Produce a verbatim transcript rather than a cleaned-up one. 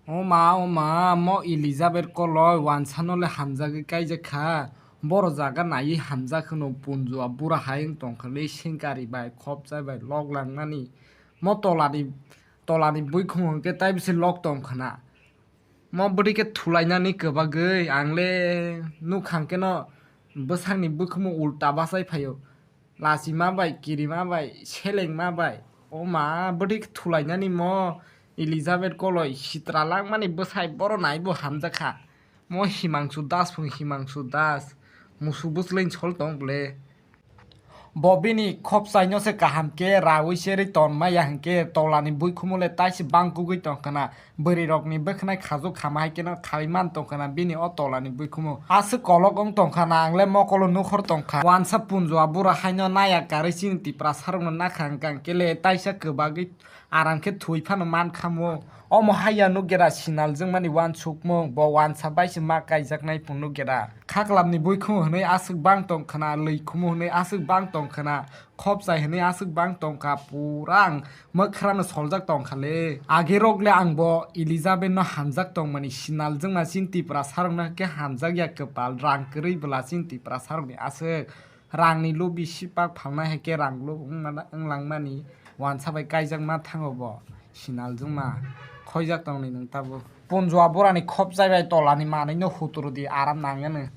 O ma, o ma, mo Elizabeth koloi wansano le hamjagwi kaijak kha. Boro jaga naiwi hamjak hwno punjua bura hai wng tong kha le sengkari bai, khopchai bai lok langmani. Mo tolani, tolani buikhum hwnkhe tai bisi lok tong khna. Mo bwtwi khe thulainani kwbagwi ang le nukhang khe no bwsakni bukhumu ulta bachai phaio. Lachima bai, kirima bai, selengma bai. O ma, bwtwi thulainani mo Elizabeth koloi sitra langmani bwsai boro naibo hamjakha. Mo Himangsu Das phung Himangsu Das. Musu bwswlwini sol tong bwle. Bo bini khopchaino se kaham khe raui serwi ton maya hwnkhe tolani buikhumu le taisi bangkugwi tongkhana. Bwrwirokni bwkhnai khajuk khama hai kheno khaui man tongkhana bini o tolani buikhumu. Aswk kolok wng tongkha na, ang le mokolo nukhor tongkha. Wansa punjua bura haino naya karwi chini Tiprasarokno nakha hwnkha hwnkhe le taisa kwbagwi aram khe thwi phano man kha mo. Omo haiya nukgera sinal jwngmani wansukmung, bo wansa bai se ma kaijaknai phung nukgera. Khaklamni buikhumu hwnwi aswk bang tongkhana, lwikhumu hwnwi aswk bang tongkhana, khopchai hwnwi aswk bang tongkha, pura ang mwkhrano soljak tongkha le. Agirok le ang bo Elizabeth no hamjak tongmani sinal jwngma chini Tiprasarokno khe hamjak ya kwpal, rang kwrwi bwla chini Tiprasarokni aswk. Rangni lubi sipak phalnai hai khe rang lub wngmana, wng langmani wansa bai kaijakma thango bo sinal jwngma. Khoijak tongnai nwng tabuk. Punjua burani khopchai bai tolani manwino huturdi aram nangyano.